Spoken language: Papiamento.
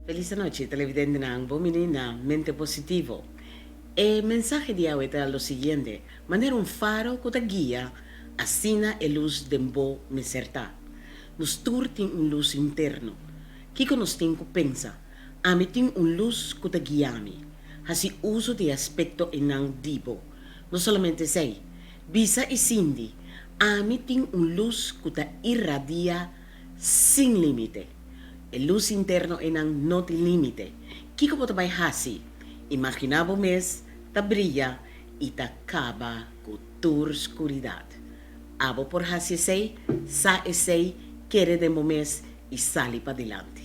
Felis anochi televidentenan, bon bini na Mente Positivo. E mensahe di awe ta lo siguiente, Manera un faro ku ta guia, asina e lus den bo mester ta. Nos tur tin un lus interno. Kiko nos tin ku pensa? Ami tin un lus ku ta guia mi. Hasi uso di e aspekto einan di bo. No solamente esei, bisa i sinti, Ami tin un lus ku ta irradia sin límite. E lus interno einan no tin límite. Kiko bo ta bai hasi? Imaginá bo mes ta bria i ta kaba ku tur skuridat. Abo por hasi esei, sa esei, kere den bo mes i sali padilanti.